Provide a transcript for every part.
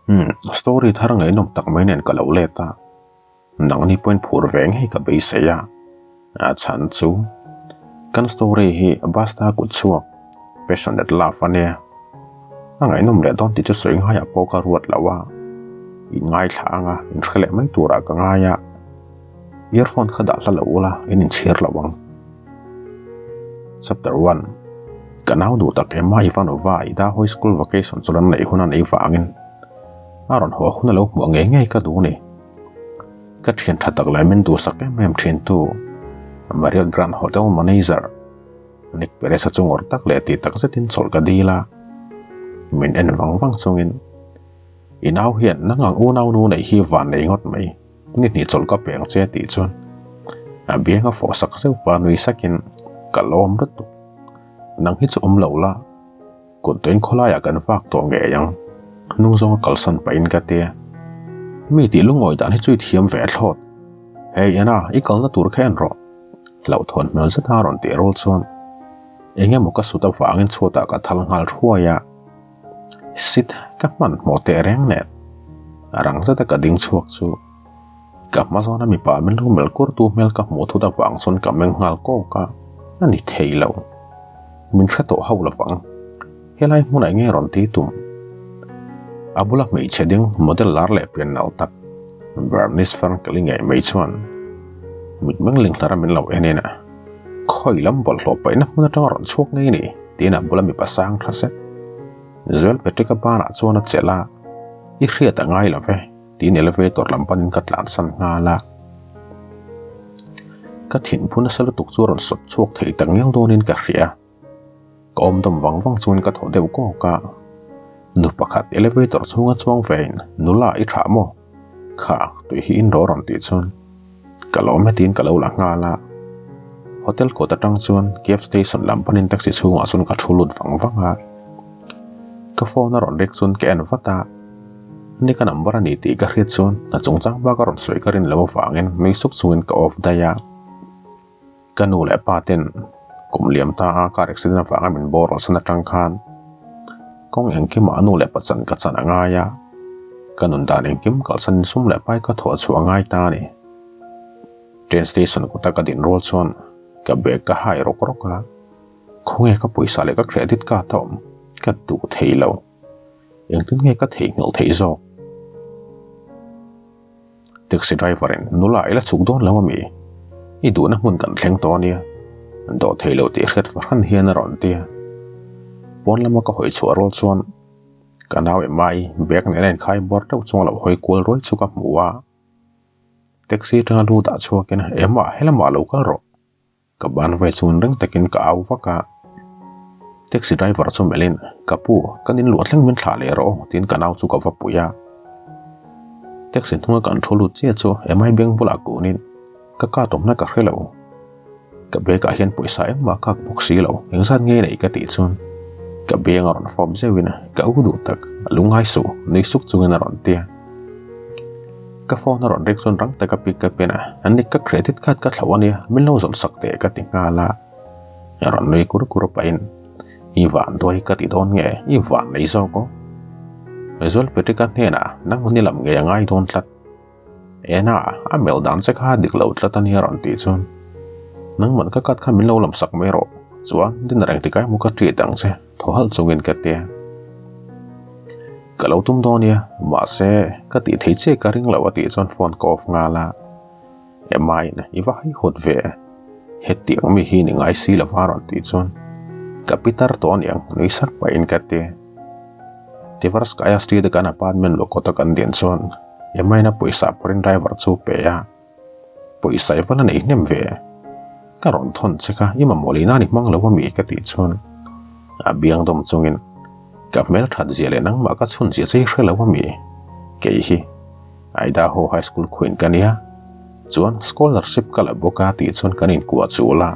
Umm, story thar ngaihnawm tak mai nen ka lo let a, nangni pawhin phur ve ngei ka beisei a, a chhan chu kan story hi Basta kut chhuak Passionate Love a nia, a ngaihnawm leh dawn tih chu sawi ngaiah pawh ka ruat lo a, in ngaithla anga in hre leh mai turah ka ngai a, earphone kha dah hla lo ula in inchhir lo ang. Chapter 1 Ka nau duh tak Emma Ivanova Idaho School vacation chu ran neih hun a neih vangin a rawn haw hun a lo hmuh ngei ngei ka duh ni. Ka thian tha tak leh min duhsak em em thin tu Marriott Grand Hotel Manager Nick Perez-a chu ngawrh tak leh tih tak zetin chawlh ka dil a. Min en vang vang chungin I nau hian nang ang unau nu neih hi van nei ngawt mai. Ni hnih chawlh ka peng che tih chuan a biang a fawh sak zeuh pa nui sakin ka lawm lutuk. Nang hi chu awm lo la, kut tuin khawlaiah kan vak tawh ngei ang, hnung zawnga kalsan pahin ka tia. Mi tih lungawi dan hi chu i thiam ve thlawt. Hei Anna, i kalna tur kha en rawh. Hlauhthawn hmel zet a rawn tih rual chuan eng emaw ka sut avangin chhuatah ka thal nghal thuai a. Sit ka hmanhmawh teh reng nen a rang zeta ka ding chhuak chu ka hma zawna mipa min lo melh kur tu hmel ka hmuh thut avang chuan ka meng nghal kawk a, a ni thei lo. Min hre tawh ho lovang. Helai hmunah enge rawn ti tum? A bula hmeichhe ding model lar leh pian nalh tak Bernice Frankel-i ngei mai chuan mitmeng linghlara min lo en in a. Khawi lam bawlhhlawh paihna hmun atanga rawn chhuak ngei ni tiin a bula mipa sang tha zet. Joel Patrick-a banah chuan a chelh a, I hriat a ngai lo ve tiin elevator lam panin ka tlansan nghal a. Ka thinphu nasa lutuk chu a rawn sawt chhuak thei tak ngial dawnin ka hria. Ka awm dawm vang vang chungin ka thaw deuh kawk a. Nu pakhat elevator chhunga chuang vein nula i thah maw? Kha tui hi in rawh rawn tih chuan ka lawm hetiin ka lo la nghal a. Hotel kawt atang chuan Kiev station lam panin taxi chhungah chuan ka thu lut vang vang a. Ka phone a rawn rek chuan ka en vat a. Ni ka number a ni tih ka hriat chuan hna chungchang bak a rawn sawi ka rin loh avangin nui suk chungin ka off daih a. Ka nu leh pa ten kum liam ta a car accident avanga min boral san atang khan kawng engkimah a nu leh pa chan ka chan a ngai a, ka nun dan engkim kalsan in sum leh pai ka thawh chhuah a ngai ta a ni. Train station kawta ka din rual chuan ka bag ka hai rawk rawk a, khawnge ka pawisa leh ka credit card a awm ka duh thei lo, engtin nge ka theihnghilh theih zawk? Taxi driver in nula ila chhuk dawn lo ami? I duhna hmun kan thleng tawh ania, dawh thei lo tih hriat fahran hian a rawn ti a. Pawn lama ka hawi chhuah rual chuan ka nau Emma-i bag nen a inkhai bawr deuh chunga lo hawi kual ruai chu ka hmu a. Taxi atanga lu dah chhuakin Emma helamah lo kal rawh. Ka ban vai chuan ring takin ka au vak a, taxi driver chu melhin, Ka pu, kan in luah thleng min thlah leh rawh aw, tiin ka nau chu ka va pui a. Taxi hnunga kan thu lut chiah chu MI bank bulah kunin ka card awmna ka hre lo. Ka bag ah hian pawisa engmah kak bawk si lo, engzat nge neih ka tih chuan ka beng a rawn fawp zeuhin ka u duh tak, a lungngai suh, nui suk chungin a rawn ti a. Ka phone a rawn rek chuan rang taka pick up in a, Ani ka credit card ka thlauh ania, min lo zawrh sak teh ka ti nghal a. A rawn nui kur kur pahin, I van duai ka ti dawn nge, i van nei zawk aw. Zual Patrick-a hnenah nang ni lam ngei a ngai dawn tlat. Ena, a mel dan che kha dik lo tlat ania rawn tih chuan, Nangman ka card kha min lo lam sak mai rawh, chuan dinner engtikah emaw ka treat ang che. Thaw halh chungin ka ti a, Ka lo tum dawn nia, mahse ka tih thei che ka ring loh a tih chuan phone ka off nghal a, Emma-in i va haihawt ve, hetiang mi hi ni ngai si lova a rawn tih chuan ka pitar tawh aniang nui sak pahin ka ti. Tverskaya Street a kan apartment luah kawta kan din chuan Emma-in a pawisa phawrhin driver chu pe a, Pawisa i va la nei hnem ve. Ka rawn thawn che kha i mamawh leh nan i hmang lo ami ka tih chuan a biang dawm chungin ka hmel that zia leh nangmah ka chhun zia che i hre lo ami? Kei hi Idaho High School khuin ka nia chuan scholarship ka la bawk a tih chuan kan inkuah chul a.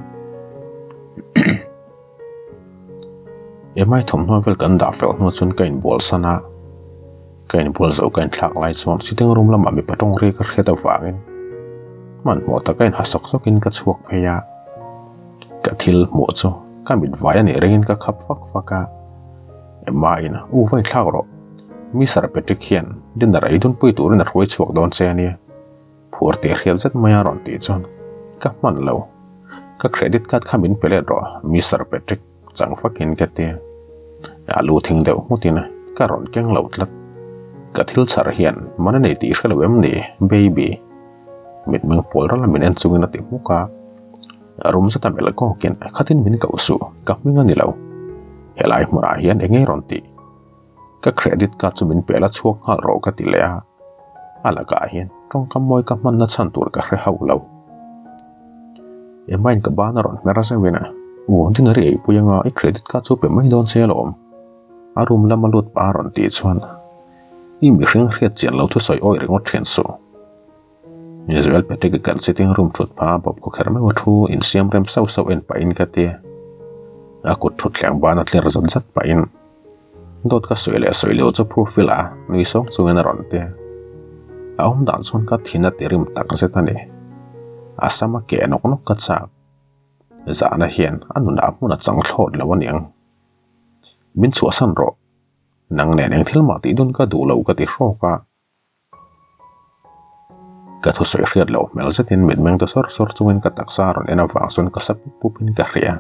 Emai thawmhnaw vel kan dah fel hnu chuan ka inbual san a, ka inbual zo ka inthlak lai chuan sitting room lamah mipa tawng ri ka hriat avangin hmanhmawh taka inha sawk sawkin ka chhuak phei a, ka thil hmuh chu ka mit vai a nih ringin ka khap fak fak a, Emma-in u va inthlak rawh. Mister Patrick hian dinner ei dunpui turin a hruai chhuak dawn che a nia. Phur tih hriat zet mai a rawn tih chuan ka hman lo. Ka credit card kha min pe let rawh Mister Patrick chang fakin ka ti a. A lu thing deuh nghutin ka rawn keng lo tlat. Ka thil chhar hian man a nei tih hre lo em ni baby? Mitmeng pawl ral a min en chungin a ti hmuk a. Rum zeta melh kawkin khatin min koh suh ka hming a ni lo. Helai hmunah hian eng nge rawn tih? Ka credit card chu min pe la chhuak nghal rawh ka ti leh a, a lakah hian tawngkam mawi ka hmanna chhan tur ka hre hauh lo. Emma-in ka ban a rawn hmer zeuhin a, U dinner i eipui anga i credit card chu pe mai dawn che alawm. A room lama lut pah a rawn tih chuan i mihring hriat chian lo thusawi awih ringawt thian suh. Joel Patrick-a kan sitting room thut pha bawp khaw kher meuh a thu insiam rem sauh sauh en pahin ka ti a, a kut thut thleng ban a tler zat zat pahin dawt ka sawi leh sawi lo chu profile a nui sawng chungin a rawn ti a, a awm dan chuan ka thin a ti rim tak zet a ni. A sam a keh nawk nawk ka chak. Zahna hian a nunah hmun a chang thlawt lo aniang. Min chhuahsan rawh. Nang nen eng thil mah tih dawn ka duh lo ka ti hrawk a. Ka thusawi hriat loh hmel zetin mitmeng ta sawr sawr chungin ka taksa a rawn en avang chuan ka sa pup pupin ka hria.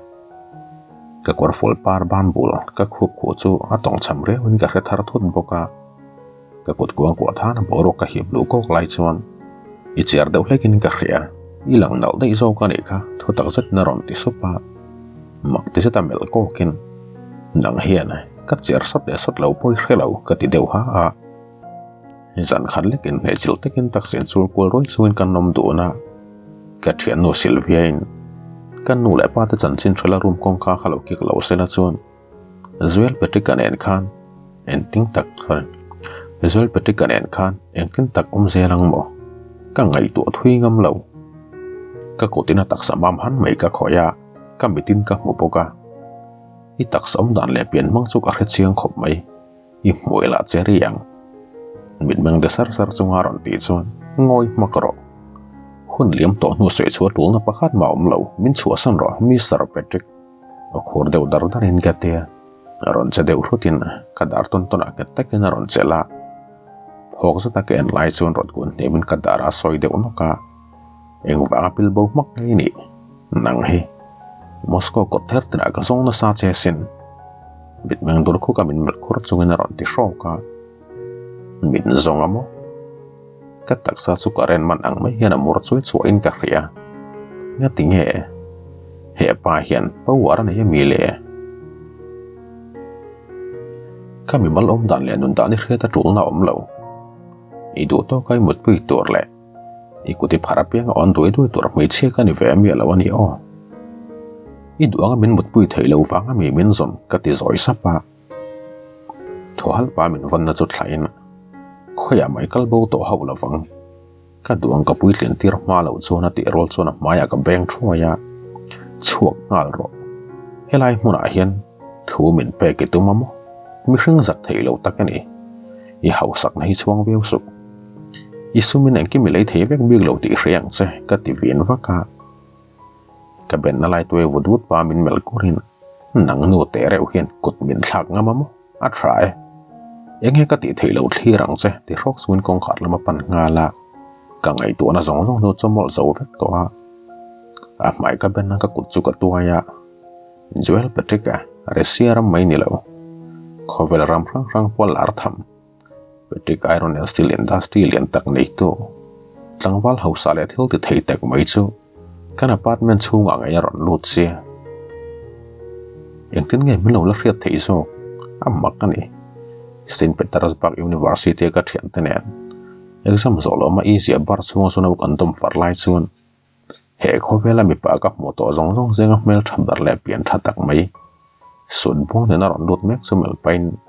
Ka kawrfual par ban bul ka khup khuh chu a tawng cham riauin ka hre thar thut bawk a. Ka kut kuang kuah thana boruak ka hip luh kawk lai chuan i chiar deuh hlekin ka hria. I lang nalh daih zawk a nih kha thu tak zetin a rawn ti sup a. Mak ti zeta melh kawkin nang hian ka chiar sawt leh sawt lo pawh i hre lo ka ti deuh ha a. Zan khat lek in hmehchilh takin taxi an chul kual ruai chungin kan awm dun a, ka thiannu Sylvia in ka nu leh pa te chanchin hrela room kawngka kha lo kik lo sela chuan Joel Patrick-a nen khan engtin tak sorry Joel Patrick-a nen khan engtin tak awm zel ang maw? Ka ngaihtuah thui ngam lo. Ka kut in a taksa mam han mai ka khawih a, ka mitin ka hmu bawk a. I taksa awm dan leh pian hmang chu ka hre chiang khawp mai. I hmuh ila che ri ang. Mitmeng de sar sar chunga rawn tih chuan ngawi hmak rawh. Hun liam tawh hnu sawi chhuah tulna pakhat mah awm lo, min chhuahsan rawh Mister Patrick. A khur deuh dar darin ka ti a, a rawn che deuh hrutin ka dar tawn tawnah nghet takin a rawn chelh a. Phawk zeta ka en lai chuan rawn kun hniamin ka dar a sawi deuh nawk a, engvanga pilbo hmak ngei nih nang hi Moscow kawt ther tinah ka zawng nasa che sin. Mitmeng dur khuka min melh khur chungin a rawn ti hrawk a, Min zawng a maw? Ka taksa chu ka ren man ang mai hian a mur chuai chuahin ka hria. Ngati nge? He pa hian power a nei a mi le? Ka mimal awm dan leh nun dan i hriat a tulna awm lo. I duh tawka i mutpui tur leh i kut i phar apianga awn duai duai tur hmeichhia ka ni ve miah lo a ni aw. I duh anga min mutpui theih lo vang a mi min zawn ka ti zawi sap a. Thaw halpa min vawnna chu thlahin khawiah mai kal bo tawh hauh lovang. Ka duh ang ka puitlin tir hma loh chuan a tih rual chuan a hmaiah ka beng thuai a, chhuak nghal rawh. Helai hmunah hian thu min pek i tum a maw? Mihring zak theih lo tak a ni. I hausakna hi chhuang viau suh. I sumin engkim i lei thei vek bik lo tih hria ang che ka ti vin vak a. Ka benna lai tuai vut vut pa min melh kurin nang nu teh reuh hian kut min thlak ngam a maw? A tha e. Enge ka tih theih loh thlir ang che ti hrawk chungin kawngkhar lam a pan nghal a. Ka ngaihtuahna zawng zawng chu chawmawlh zo vek tawh a. A hmai ka ben a ka kut chu ka tuai a. Joel Patrick-a Russia ram mai ni lo. Khawvel ram hrang hrang pawh lar tham. Patrick Iron and Steel Industry lian tak neitu tlangval hausa leh thil ti thei tak mai chu kan apartment chhungah ngei a rawn lut sia. Engtin nge min lo la hriat theih zawk? A mak a ni. Saint Petersburg University a ka thiante nen exam zawh loh ma easy a bar chhunga chu no kan dawm far lai chuan He khawvela mipa ka hmuh tawh zawng zawng zinga hmel tha ber leh pian tha tak mai sut buang nena rawn lut mek chu melh pahin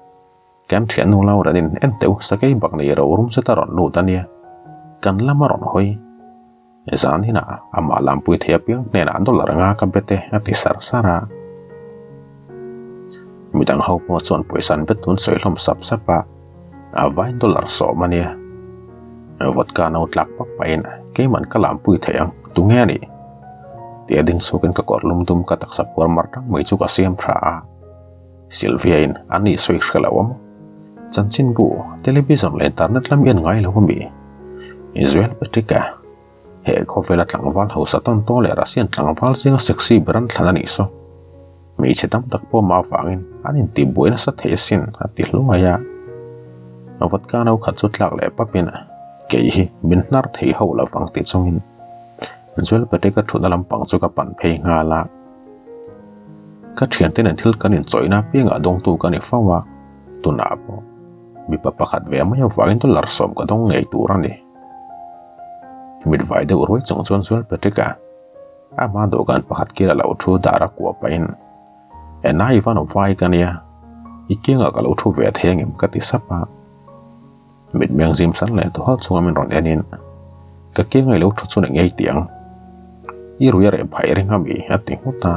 kan thiannu Laura nin en teuh sakei bak nei ro rum zet a rawn lut a nia, kan lam a rawn hawi. Zan inah amah lampui thei apiang hnenah dollar nga ka bet e a ti sar sar a. Midang ho pawh chuan pawisa an bet tun sawi hlawm sap sap a, a vain dollar sawm a nia. Vodka no tlak pap pahin keiman ka lampui thei ang, tunge a nih? Tia ding chhuakin ka kawr lum dum ka taksa puar mar tang mai chu ka siam tha a. Sylvia in a nih sawi hre lo a maw? Chanchinbu, television leh internet lam i en ngai lo a mi? Israel Patrick-a, He khawvela tlangval hausa tawn tawh leh Russian tlangval zinga sexy ber an thlan a nih saw. Hmeichhe tam tak pawh mah avangin an intihbuai nasa thei asin a ti hluai a. Vodka no khat chu tlak leh papin kei hi min hnar thei ho lo vang ti chungin Joel Patrick-a thutna lampang chu ka pan phei nghal a. Ka thiante nen thil kan inchawihna apiangah dawngtu ka ni fo a, tunah pawh mipa pakhat ve mai avangin dollar 10 ka dawng ngei tur a ni. Mit vai deuh ruai chung chuan Joel Patrick-a Ama dawhkan pakhat kil a lo thu dar a kuah pahin, Ena i van vai ka nia, i kiangah ka lo thu ve thei angem ka ti sap a. Mitmeng zim san leh tawhal chunga min rawn enin, Ka kianga i lo thu chu ni ngei tih ang. I rui a reh phai reng ami a ti nghut a.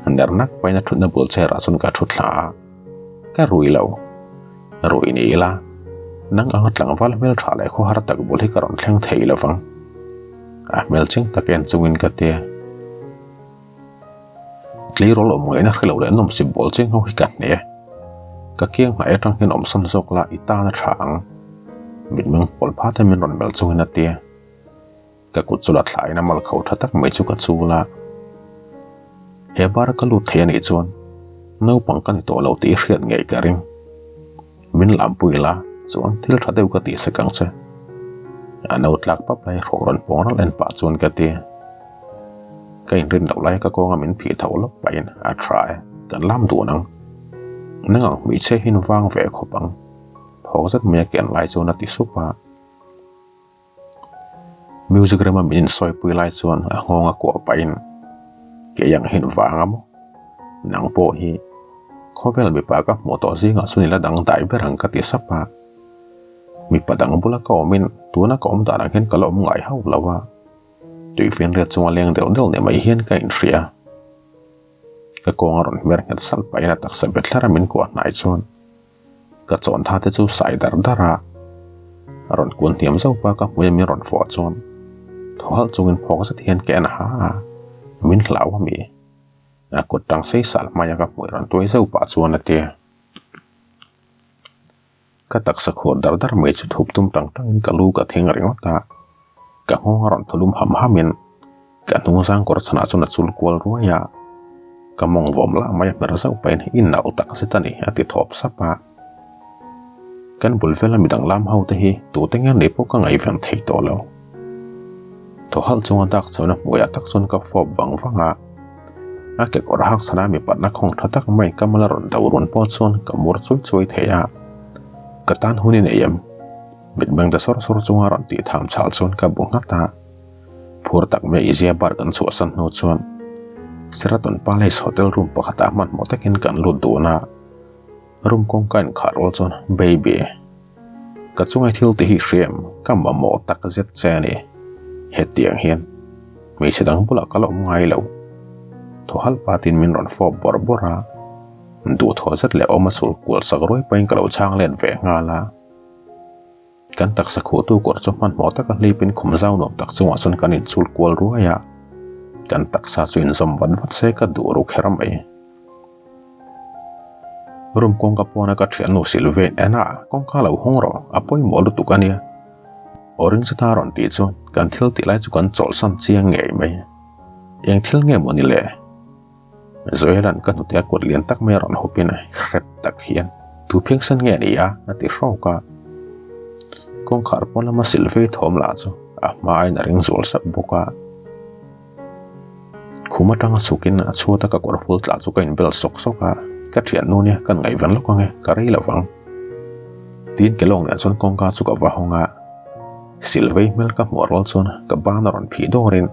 Ner nak pahin a thutna bul chair ah chuan ka thu thla a. Ka rui lo. Rui ni ila, nang anga tlangval hmel tha leh khawhar tak bul hi ka rawn thleng thei lo vang. A hmel ching tak en chungin ka tia. Tleirawl awm ngaihna hre lo leh nawmsip bawl cheng ho hi ka hne. Ka kiang hnaih atang hian awmsam zawk la i tan a tha ang. Mitmeng pawl phat a min rawn melh chungin a tia. Ka kut chu la thlain a mal kho tha tak mai chu ka chul a. He bar a ka lut thei a nih chuan naupang ka ni tawh lo tih i hriat ngei ka ring. Min lampui la chuan thil tha deuh ka tih sek ang che. A no tlak pap lai hrawk rawn pawng ralh en pah chuan ka ti. Ka inrin loh lai ka kawnga min phih tho lawk pahin a tha e, kan lam dun ang. Nang ang hmeichhia hi in vang ve khawp ang. Phawk zet mai a ken lai chuan a ti sup a. Music rema min insawipui lai chuan a nghawng a kuah pahin kei ang hin vang a maw? Nang pawh hi khawvel mipa ka hmuh tawh zingah chuan i la dang dai ber ang ka ti sap a. Mipa dang bula ka awmin tuna ka awm dan ang hian ka la awm ngai hauh lo a, tuifinriat chunga leng deuh deuh ni mai hian ka inhria. Ka kawng a rawn hmer nghet salh pahin a taksa bet hlar a min kuah hnai chuan Ka chawn tha te chu sai dar dar a, a rawn kun hniam zauh pa ka hmui a min rawn fawh chuan thaw halh chungin phawk zet hian ka en ha a, min hlau a mi? A kut tang sei sal hmaia ka hmui rawn tuai zauh pah chuan a ti. Ka taksa khur dar dar mai chu thup tum tang tangin ka lu ka thing ringawt a, ka nghawng a rawn thaw lum ham hamin Ka hnung zang kawr chhanah chuan a chul kual ruai a, ka mawng vawm lah mai a hmer zauh pahin i nalh tak zet a ni a ti thawp sap a. Kan bul vela midang lam ho te hi tute nge ni pawh ka ngaihven thei tawh lo. Thaw halh chunga dak chhohna hmuiah tak chuan ka fawp vang vang a, a kekawr hak chhanah mipatna khawng tha tak mai ka mal a rawn do run pawh chuan ka mur chuai chuai thei a, ka tan hun i nei em? Mitmeng ta sawr sawr chunga rawn tih tham chhal chuan ka bu nghat a. Phur tak mai Izia bar kan chhuahsan hnu chuan Sheraton Palace Hotel room pakhatah hmanhmawh takin kan lut dun a, room kawngka inkhah rual chuan Baby, ka chunga thil ti hi hriam ka mamawh tak zet che a ni. Hetiang hian hmeichhe dang bulah ka la awm ngai lo. Thaw halh patin min rawn fawp bawrh bawrh a, duhthawh zet leh awm a sul kual sak ruai pahin ka lo chhang let ve nghal a. Kan taksa khuhtu kawr chu hmanhmawh taka hlipin khum zau nuam tak chungah chuan kan inchul kual ruai a, kan taksa chu inzawm vat vat se ka duh ru kher mai. Room kawngka pawna ka thiannu Sylvain ena kawngka lo hawng rawh, a pawimawh lutuk a nia. Aw ring zeta a rawn tih chuan kan thil tih lai chu kan chawlhsan chiang ngei mai. Eng thil nge maw ni le? Zoelan ka hnute a kut lian tak mai a rawn hawpin hrep tak hian tu phiangsen nge a ni a a ti hrawk a. Kawngkhar pawn lama silvei thawm lah chu a hma aiin a ring zual sap bawk a. Khum atanga chhukin a chhuata ka kawr ful tlah chu ka inbel sawk sawk a, ka thiannu nia kan ngaihven lawk ange ka rei lo vang. Tiin kelawng nen chuan kawngka chu ka va hawng a. Silvei hmel ka hmuh rual chuan ka ban a rawn phih dawrin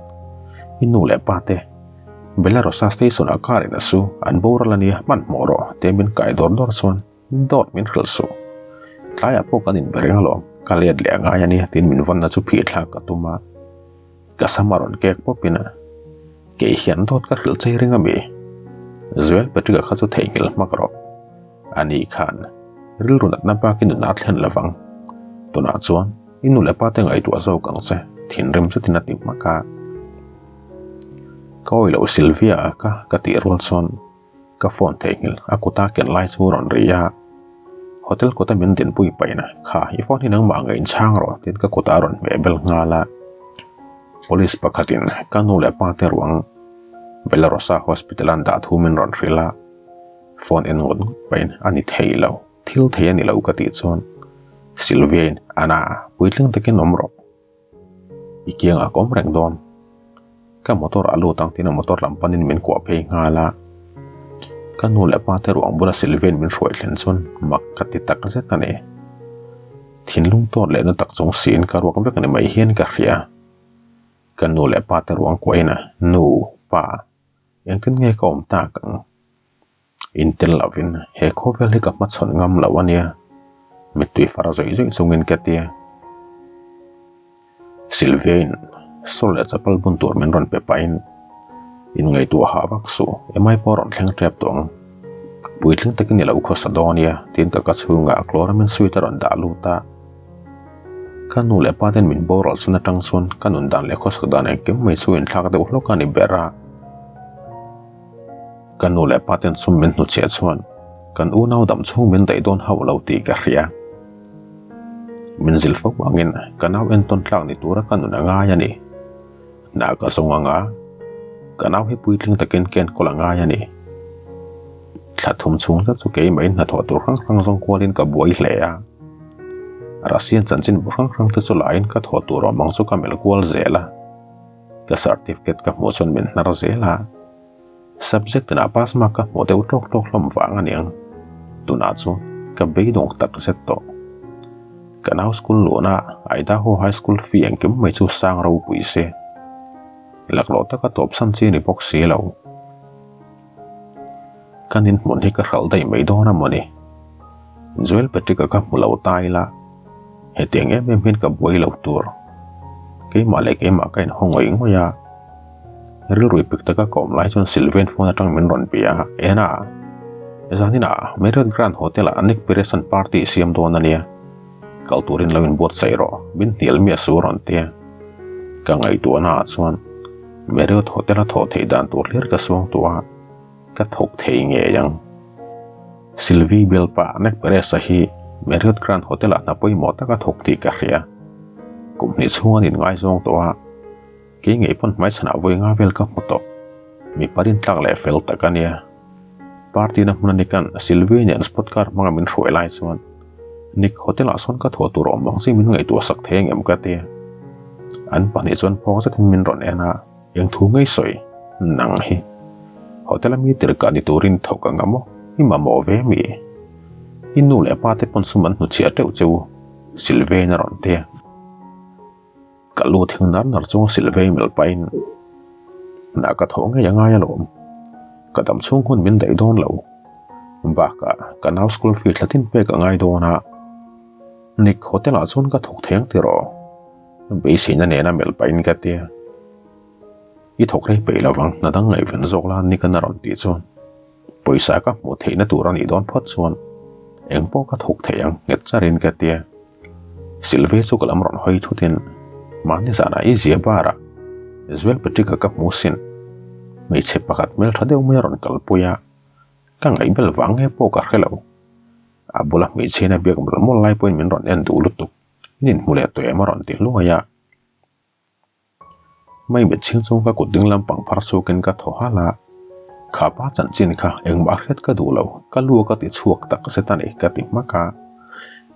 i nu leh pa te Belarosa station ah car in a su, an boral a nia, hmanhmawh rawh, tia min kai dawr dawr chuan dawt min hrilh suh. Tlaiah pawh kan inbe reng alawm, ka let leh a ngai a nia tiin min vawnna chu phih thlak ka tum a. Ka sam a rawn kek pawp in a, kei hian dawt ka hrilh chei ring a mi? Joel Patrick-a kha chu theihnghilh hmak rawh. A ni khan rilru natna bakin nuna a thlen lovang. Tunah chuan i nu leh pa te ngaihtuah zawk ang che, thinrim chutin a ti hmak a. Ka awi loh Sylvia a ka ka tih rual chuan ka phone theihnghilh a kuta ken lai chu rawn ri a. Hotel kawta min dinpui pahin kha i phone hi nangmah ngei inchhang rawh tiin ka kutah a rawn hmeh bel nghal a. Police pakhatin ka nu leh pa te ruang Belarosa Hospital an dah thu min rawn hrilh a, phone en ngawt ngawt pahin a ni thei lo, thil thei a ni lo ka tih chuan Sylvia-in Ana puitling takin awm rawh. I kiangah ka awm reng dawn. Ka motor a lut ang tiin a motor lam panin min kuah phei nghal a. Ka nu leh pa te ruang bula Sylvian min hruai thlen chuan mak ka ti tak zet a ni. Thinlung tawt leh na tak chung siin ka ruak vek ni mai hian ka hria. Ka nu leh pa te ruang kuahin a, Nu, pa, engtin nge ka awm tak ang? Intel lovin he khawvel hi ka hmachhawn ngam lo a nia, mittui far zawih zawih chungin ka ti a. Sylvia-in sawl leh chapal bun tur min rawn pe pahin, Inngaihtuah hah vak suh, emai pawh rawn thleng tep tawh ang. Puitling takin i lo khawsa dawn nia, tiin ka ka chhungah chloramine sweet a rawn dah lut a. Ka nu leh pa ten min boral chhun atang chuan ka nun dan leh khawsak dan engkim mai chu inthlak deuh hlawk a ni ber a. Ka nu leh pa ten sum min hnuchhiah chuan kan unau dam chhung min daih dawn hauh lo tih ka hria. Min zil fo angin ka nau entawn tlak ni tura ka nun a ngai a ni. Hna ka zawng anga ka nau hi puitling takin ka enkawl a ngai a ni. Thla thum chhung zet chu keimah in hnathawh tur hrang hrang zawng kualin ka buai hle a. Russian chanchin bu hrang hrang te chu laiin ka thawh tur awm ang chu ka melh kual zel a. Ka certificate ka hmuh chuan min hnar zel a. Subject inah pass mark ka hmuh deuh tawk tawk hlawm vang a niang. Tunah chuan ka beidawng tak zet tawh. Ka nau school luhna Idaho High School fee engkim mai chu sang ropui se. Laklawh taka tawp san chi a ni bawk si lo. Ka nin hmun hi ka hralh daih mai dawn a mawni. Joel Patrick-a ka hmu lo ta ila, hetiang em em hian ka buai lo tur. Keimah leh keimah ka inhaw ngawih ngawih a. Rilrui pik taka ka awm lai chuan Sylvain phone atang min rawn bia a, Ena, zaninah Marriott Grand Hotel-ah Nick Pearson party siam dawn a nia. Kal turin lo inbuatsaih rawh, min hnial miah su a rawn ti a. Ka ngaihtuahna ah chuan Marriott Hotel-a thawh theih dan tur hlir ka suang tawh a, ka thawk thei ngei ang. Sylvie Bialpa Nick Perez-a hi Marriott Grand Hotel-ah hna pawimawh taka thawk tih ka hria. Kum hnih chhung an inngaizawng tawh a. Kei ngei pawn hmaichhanah vawi nga vel ka hmu tawh. Mipa rintlak leh fel tak a nia. Party na hmun a Nick-a'n Sylvie nen spot car hmanga min hruai lai chuan Nick, hotel ah sawn ka thawh tur awm ang chi min ngaihtuah sak thei ang em ka ti. An pahnih chuan phawk zetin min rawn en a, eng thu ngei sawi? Nang hi. Hotel a mi tirhkah ni turin thawk ang amaw? I mamawh ve mi? I nu leh pa te pawn sum an hnuchhiah teuh che u, Sylvie-in a rawn ti a. Ka lu thing nar nar chung silh vei melh pahin Nah ka thaw ngei a ngai alawm. Ka dam chhung hun min daih dawn lo. Bakah ka nau school fee thla tin pek a ngai dawn a. Nick hotel ah chuan ka thawk thei ang tiraw? Beiseina nena melh pahin ka ti a. I thawk rei peih lovang hna dang ngaihven zawk la Nick an a rawn tih chuan pawisa ka hmuh theihna tur a nih dawn phawt chuan engpawh ka thawk thei ang nghet charin ka ti a. Sylvie chu ka lam rawn hawi thutin mahni zanah i zia barah Joel Patrick-a ka hmu sin. Hmeichhe pakhat hmeltha deuh mai a rawn kalpui a, ka ngaihbel vang nge pawh ka hre lo. A bula hmeichhiain a biak mawlh mawlh lai pawhin min rawn en duh lutuk, in inhmu leh tawh em a rawn ti hluai a. Mai mit chhing chung ka kut ding lampang phar chhuakin ka thaw halh a, Kha pa chanchin kha engmah hriat ka duh lo, ka lu ka ti chhuak tak zet a ni ka ti hmak a.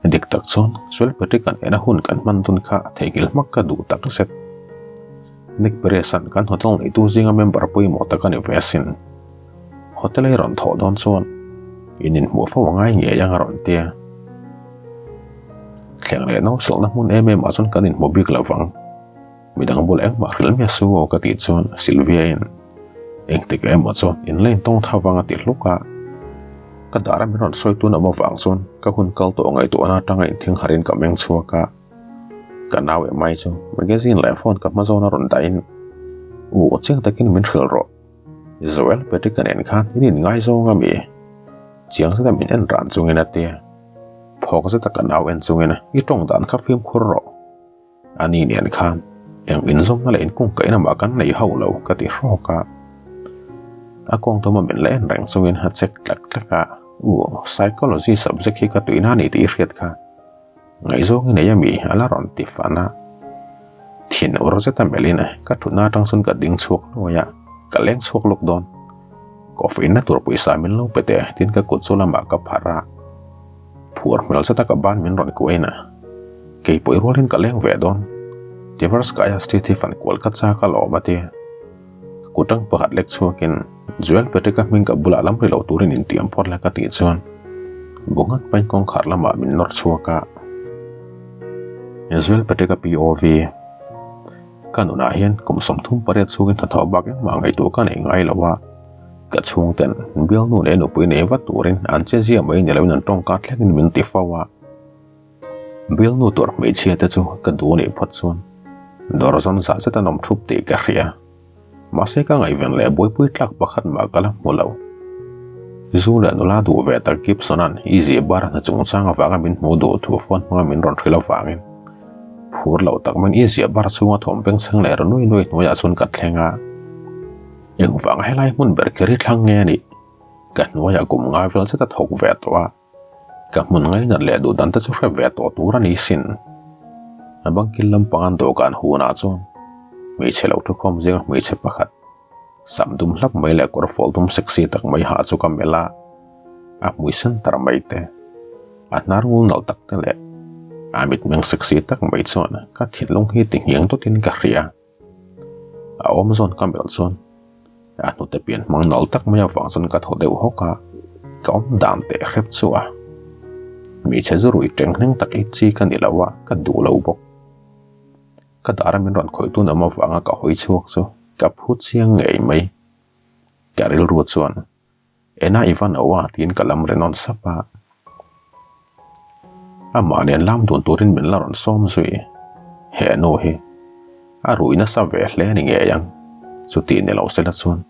Dik tak chuan Joel Patrick-a'n ena hun kan hman dun kha theihnghilh hmak ka duh tak zet. Nick Perez-a'n kan hotel neitu zinga member pawimawh tak a ni ve asin. Hotel ei rawn thawh dawn chuan in inhmuh fo a ngai ngei ang a rawn ti a. Thleng leh no silhna hmun em em ah chuan kan inhmu bik lo vang. Midang bul engmah hrilh miah su aw ka tih chuan Sylvia-in engtik emaw chuan in la intawng tha vang a ti hluk a. Ka dar a min rawn sawi tun awm avang chuan ka hun kal tawh ngaihtuahna atanga inthing harin ka meng chhuak a. Ka nau em mai chu magazine leh phone ka hma zawn a rawn dahin U chiang takin min hrilh rawh. Joel Patrick-a nen khan in inngaizawng a mi? Chiang zeta min en ran chungin a ti. Phawk zeta ka nau en chungin i tawng dan kha fimkhur rawh. Ani nen khan eng inzawmna leh inkungkaihna mah kan nei hauh lo ka ti hrawk a. A kawng tuma min la en reng chungin a chek tlak tlak a. U, psychology subject hi ka tuina a ni tih i hriat kha. Ngaihzawng i nei a mi? A la rawn ti fan a. Thin ur zet a melhin ka thutna atang chuan ka ding chhuak hnuai a, ka leng chhuak lawk dawn. Coffee inna tur pawisa min lo pe teh tiin ka kut chu lamah ka pharh a. Phur hmel zet a ka ban min rawn kuain a, kei pawh i rualin ka leng ve dawn. Tverskaya Street hi fan kual ka chak a lawm a ti. Kutang pakhat lek chhuakin Joel Patrick-a hming ka bulah lam ri lo turin intiam phawt la ka tih chuan bu nghat pain kawngkhar lamah min nawr chhuak a. Joel Patrick-a POV Ka nunah hian kum 38 chhungin hnathawh bak engmah ngaihtuah ka nei ngai lo a, ka chhungten bialnu leh nupui nei vat turin an che zia mai ni loin an tawngka thlengin min ti fo a. Bialnu tur hmeichhia te chu ka duh anih phawt chuan dawr zawn zah zet an awm thup tih ka hria. Mahse ka ngaihven leh buaipui tlak pakhat mah ka la hmu lo. Zu leh nula duh ve tak Gibson-a'n Easy bar hna chungchang avanga min hmuh duh thu phone hmanga min rawn hrilh avangin phur lo tak maiin Easy bar chhunga thawm bengchheng leh rawn nui nui hnuaiah chuan ka thleng a. Engvang helai hmun ber kher hi thlang nge anih? Ka hnuaiah kum ngai vel zet a thawk ve tawh a. Ka hmun ngainat leh duh dan te chu hre ve tawh tur a ni sin. A bangkil lampang an dawhkan hunah chuan hmeichhe lo thukhawm zinga hmeichhe pakhat sam dum hlap mai leh kawr fawl dum sexy tak mai ha chu ka melh a, a hmui sen tar mai te, a hnar ngul nalh tak te leh a mitmeng sexy tak mai chuan ka thinlung hi ti nghiang dawtin ka hria. A awm zawn ka melh chuan a hnute pian hmang nalh tak mai avang chuan ka thaw deuh hawk a, ka awm dan teh hrep chu a. Hmeichhe zu rui teng hleng tak i chi ka ni lo a, ka duh lo bawk. Ka dar a min rawn khawih tun awm avanga ka hawi chhuak chu ka phu chiang ngei mai. Ka rilru chuan Ena i va no a tiin ka lam renawn sap a. Amah nen lam dun turin min la rawn sawm zui. He nu hi a rui nasa ve hle a ni ngei ang. Chuti ni lo sela chuan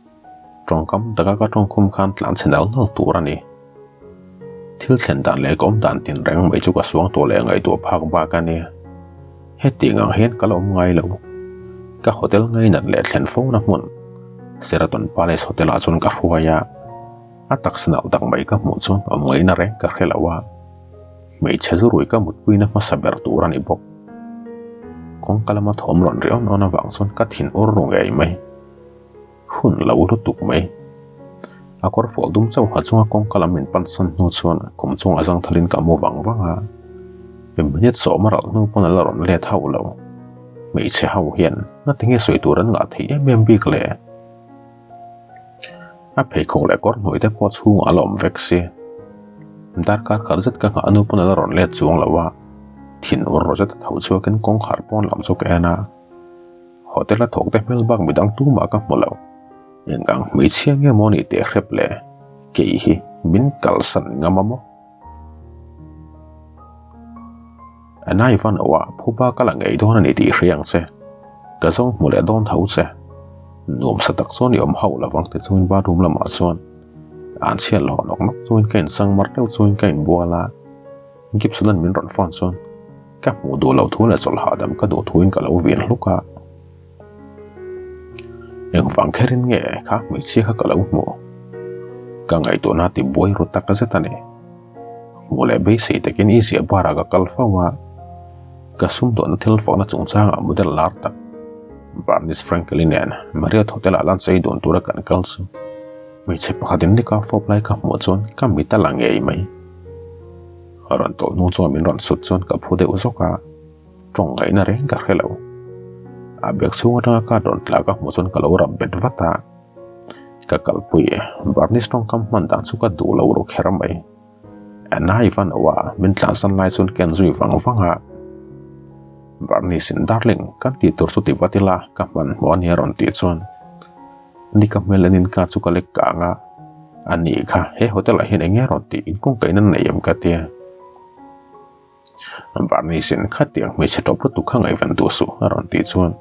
tawngkam taka ka tawngkhum khan tlan chhe nal nal tur a ni. Thil thlen dan leh ka awm dan tin reng mai chu ka suang tawh leh ngaihtuah phak bak a ni. Heti ngang hian ka la awm ngai lo. Ka hotel ngainat leh thlen fo na hmun Sheraton Palace Hotel ah chuan ka hruai a, a taksa nalh tak mai ka hmuh chuan awm ngaihna reng ka hre lo a, hmeichhe zurui ka mutpuina hmasa ber tur a ni bawk. Kawngka lama thawm rawn ri awn awn avang chuan ka thin ur ru ngei mai. Hun lo lutuk mai. A kawr fawh dum chauha chunga kawngka lam min pansan hnu chuan khum chungah zangthalin ka mu vang vang a, minute sawm a ralh hnu pawn a la rawn let hauh lo. Hmeichhe ho hian ngatinge sawi tur an ngah theih em em bik le? A pheikhawk leh kawr hnuai te pawh chhungah a la awm vek si. Darkar khat zet ka nghah hnu pawn a la rawn let chuang lo a, thin ur rawh zet a tho chhuakin kawngkhar pawn lam chu ka en a. Hotel a thawk te hmel bak midang tumah ka hmu lo. Engang hmeichhia nge maw ni teh hrep le? Kei hi min kalsan ngam a maw? Anai van oa phuba ka la ngei dawn a ni tih hria ang che. Ka zawng hmu leh dawn tho che. Nuamsa tak chuan i awm hauh lovang ti chungin bathroom lamah chuan an chhiat lawh nawk nawk chungin ka insang mar deuh chungin ka inbual a. Gibson-a'n min rawn phone chuan ka hmuh duh loh thu leh chawlh hahdam ka duh thuin ka lo vin hluk a. Engvang kherin nge kha hmeichhia kha ka lo hmuh? Ka ngaihtuahna ti buai ru tak zet a ni. Hmuh leh beisei takin i ziah barah ka kal fo a, ka sumdawnna thil fakna chungchangah model lar tak Bernice Franklin nen Marriott Hotel-ah lunch ei dun tura kan kal chu hmeichhe pakhatin nika fawp lai ka hmuh chuan ka mit a la ngei mai. Rawn tawlh hnung chuan min rawn sut chuan ka phu deuh zawk a. Tawng ngaihna reng ka hre lo. A bag chhung atanga card rawn tla ka hmuh chuan ka lo rap bet vat a. Ka kalpui Bernice tawngkam hman dan chu ka duh lo ru kher mai. Anna Ivanova min tlansan lai chuan ka en zui vang vang a. Bernice in darling kan tih tur chu ti vat ila ka hmanhmawh a nia rawn tih chuan ni ka hmel enin ka chu ka lek kang a. A nih kha he hotel ah hian eng nge rawn tih inkawngkaihna nei em ka tia. Barney-sin khatiang hmeichhe tawp lutuk kha ngaihven duh suh a rawn tih chuan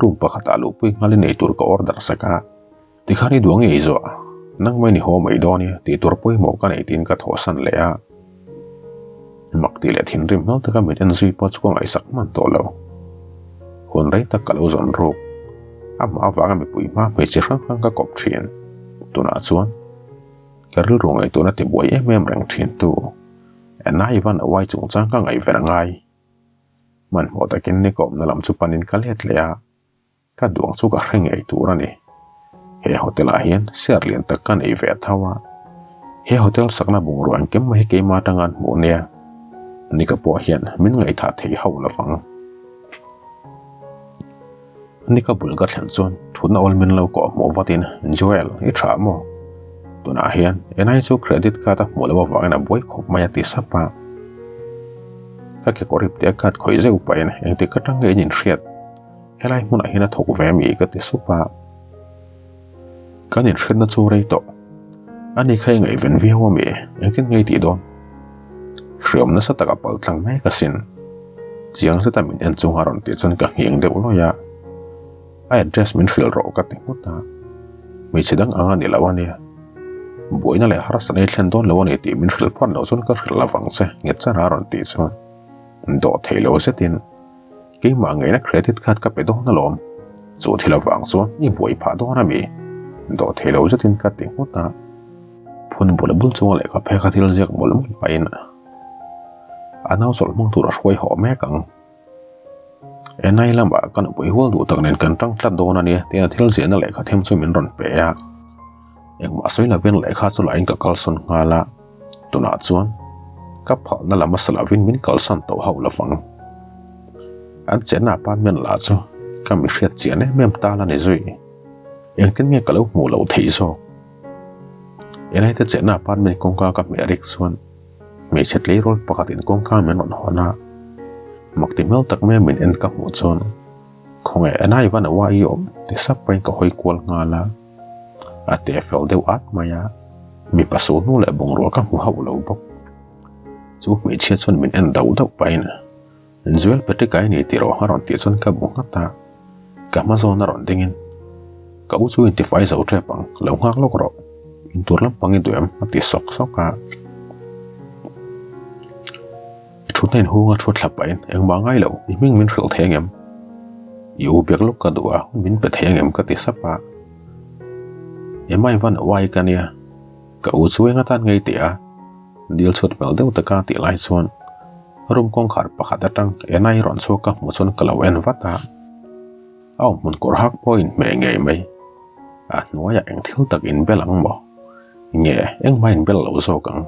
room pakhatah luhpui nghal i nei tur ka order sak a, tikhan i duh ngei zawh nangmah in i haw mai dawn i tih tur pawimawh ka nei tiin ka thawhsan leh a, mak tih leh thinrim hmel taka min en zui pawh chu ka ngaihsak hman tawh lo. Hun rei tak ka lo zawn ruk, amah avanga mipui hma hmeichhe hrang hrang ka kawp thin tunah chuan. Ka rilru ngaihtuahna tibuai em em reng thin tu Anna Ivanovai chungchang ka ngaihven a ngai. Hmanhmawh takin ni kawmna lam chu panin ka let leh a, ka duang chu ka hre ngei tur a ni. He hotel ah hian share lian tak ka nei ve tho a, he hotel sakna bungrua engkim mai hi keimah atanga an hmuh nia, Nika pawh hian min ngaihthah thei hauh lovang. Nika bul ka thlen chuan thutna awl min lo kawh hmuh vatin, Joel, i tha maw? Tunah hian enai chu credit card a hmuh loh avangin a buai khawp mai a ti sap a. Ka kekawr ip te card khawih zeuh pahin engtik atang nge in inhriat? Helai hmunah hian a thawk ve ami ka ti sup a. Kan inhriatna chu rei tawh. Ani kha i ngaihven viau ami? Engtin nge i tih dawn? Hriawm nasa taka pal tlang mek asin. Chiang zeta min en chunga rawn tih chuan ka nghing deuh lawih a. A address min hrilh rawh ka ti nghut a. Hmeichhe dang ang a ni lo ania. Buaina leh harsatna i thlen dawn lo a ni tih min hrilh phawt loh chuan ka hrilh lovang che nghet chara a rawn tih chuan dawh theih lo zetin Keimah ngeina credit card ka pe dawn alawm. Chu thil avang chuan i buai phah dawn a mi? Dawh thei lo zetin ka ti nghut a. Phun bul bul chunga lehkha phek a thil ziak mawlh mawlh pahin a nau chawlh hmang tur a hruai hawh mek ang. Enai lamah ka nupui hual duh tak nen kan tang tlat dawn a nia tiin a thil ziahna lehkha them chu min rawn pe a. Engmah sawi lovin lehkha chu lahin ka kalsawn nghal a. Tunah chuan ka phalna lam a sa lovin min kalsan tawh hauh lovang. An chenna apartment lah chu ka mi hriat chian em em tal a ni zui. Engtin nge ka lo hmuh loh theih zawk? Enai te chenna apartment kawngka ka hmeh rik chuan hmeichhe tleirawl pakhatin kawngka min rawn hawn a, makti hmel tak mai a min en ka hmuh chuan Khawngaih Enai van a uai awm ti sap pahin ka hawi kual nghal a. A te fel deuh at mai a, mipa sulhnu leh bungrua ka hmu hauh lo bawk. Chu hmeichhia chuan min en dauh dauh pahin, Joel Patrick-a i ni tih rawh a rawn tih chuan ka bu nghat a, ka hma zawn a rawn dingin, Ka u chu intifai zo tep ang, lo nghak lawk rawh, intur lampang i duh em? a ti sawk sawk a. Thutna inhunga thu thla pahin engmah ngai lo, i hming min hrilh thei angem? I u biak lawk ka duh a, hun min pe thei angem ka ti sap a. Emma i van uai ka nia, ka u chu eng atan ngei teh a, dil chhut hmel deuh taka tih lai chuan room kawngkhar pakhat atang Anna i rawn chhuak ka hmuh chuan ka lo en vat a. A awmhmun kawr hak pawh a inhmeh ngei mai. A hnuaiah eng thil tak inbel ang maw? Nge engmah inbel lo zawk ang?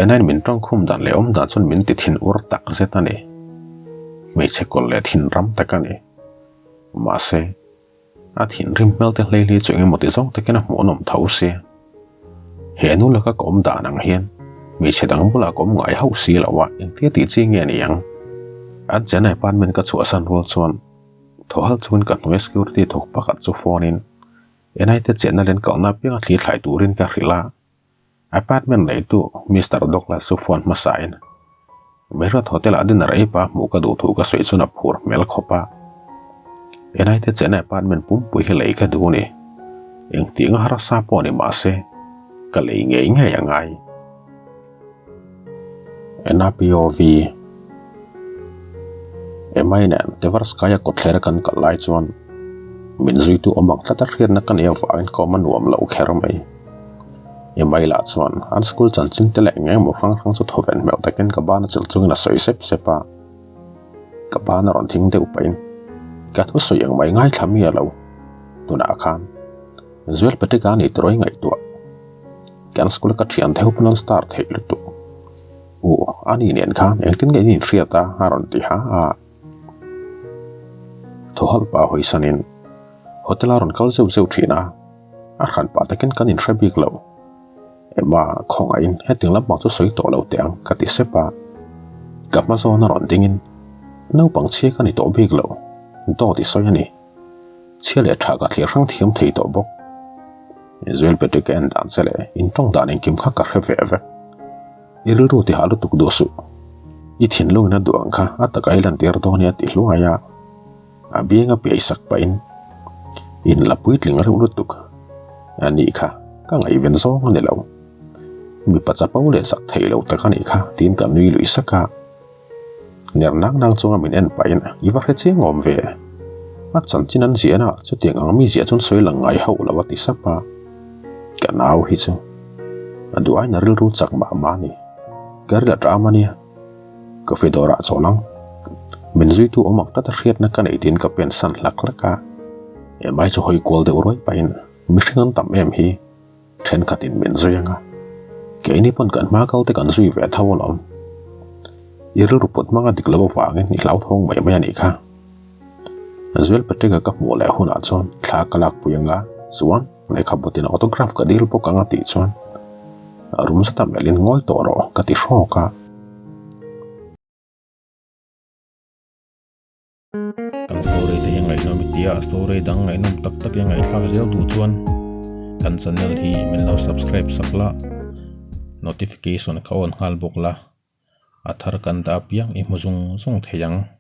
Enain min tawngkhum dan leh awm dan chuan min ti thin ur tak zet a ni. Hmeichhe kawlh leh thin ram tak a ni. Mahse, a thinrim hmel te hlei hlei chu engemaw ti zawng takin a hmuhnawm tho sia. He nu laka ka awm dan ang hian hmeichhe dang bulah ka awm ngai hauh si lo a, engtia tih chi nge ni ang? An Chennai apartment ka chhuahsan rual chuan thaw halh chungin ka hnuaia security thawk pakhat chu phone in Enai te chenna len kalhna apianga thli thlai turin ka hrilh a. Apartment neitu Mister Douglas chu phone hmasain Marriott Hotel ah dinner ei pa hmuh ka duh thu ka sawi chuan a phur hmel khawp a. Enai te chena apartment pumpui hi lei ka duh a ni. Engtiang a harsa pawh ni mahse ka lei ngei ngei a ngai. NAPOV Emai nen Tverskaya kawtthler a kan kal lai chuan min zuitu awm ang tlat a hriatna ka nei avangin ka awm a nuam lo kher mai. Emai lah chuan an school chanchin te leh eng emaw hrang hrang chu thawven hmel takin ka ban a chilh chungin a sawi sep sep a. Ka ban a rawn thing deuh pahin ka thusawi ang mai ngaithla mi a lo. Tunah khan Zuel Patrick-a ni tawrh i ngaihtuah. Kan school a ka thian theuh pawn an star theih lutuk. U, ani nen khan engtin nge in inhriat a? a rawn ti ha a. Thaw halh pah hawisanin hotel a rawn kal zeuh zeuh thin a, a hran pah takin kan inhre bik lo. Emma, khawngaihin hetiang lampang chu sawi tawh lo teh ang ka ti sep a. Ka hma zawn a rawn dingin naupang chhia ka ni tawh bik lo, dawt i sawi a ni. Chhia leh tha ka thlir hrang thiam thei tawh bawk. Zuel Patrick ka en dan che leh in tawng dan engkim kha ka hre ve vek. I rilru ti hah lutuk duh suh. I thinlung in a duh ang kha a taka i lantir dawn hi a ti hluai a. A biang a piai sak pahin in la puitling reuh lutuk. A nih kha ka ngaihven zawng a ni lo. Mipa chapo leh zak thei lo tak a nih kha tiin ka nui lui sak a. Ner nang nang chunga min en pahin i va hre chiang awm ve. A chanchin an ziahna ah chutiang ang mi ziah chuan sawi lang ngai hauh lo a ti sap a. Ka nau hi chu. A duh aiin a rilru chak mah mah a ni. Ka ril a ṭam a nia. Coffee dawrah chawl ang. Min zuitu awm ang tata hriatna ka neih tiin ka pen san hlak hlak a. Emai chu hawi kual deuh ruai pahin mihring an tam em hi thenkhatin min zui ang a. Keini pawn kan hma kal te kan zui ve tho alawm. I rilru put hmanga dik lo avangin i hlauthawng mai mai a nih kha. Zuel Patrick-a ka hmuh leh hunah chuan thla ka lakpui ang a, chuan lehkhabutin autograph ka dil bawk ang a tih chuan rum zeta melhin ngawi tawh rawh ka ti hrawk a. Kan story te hi ngaihnawm i tia, story dang ngaihnawm tak tak i ngaihthlak zel duh chuan kan channel hi min lo subscribe sak la, notification kha on nghal bawk la, a thar kan dah apiang i hmu zung zung thei ang.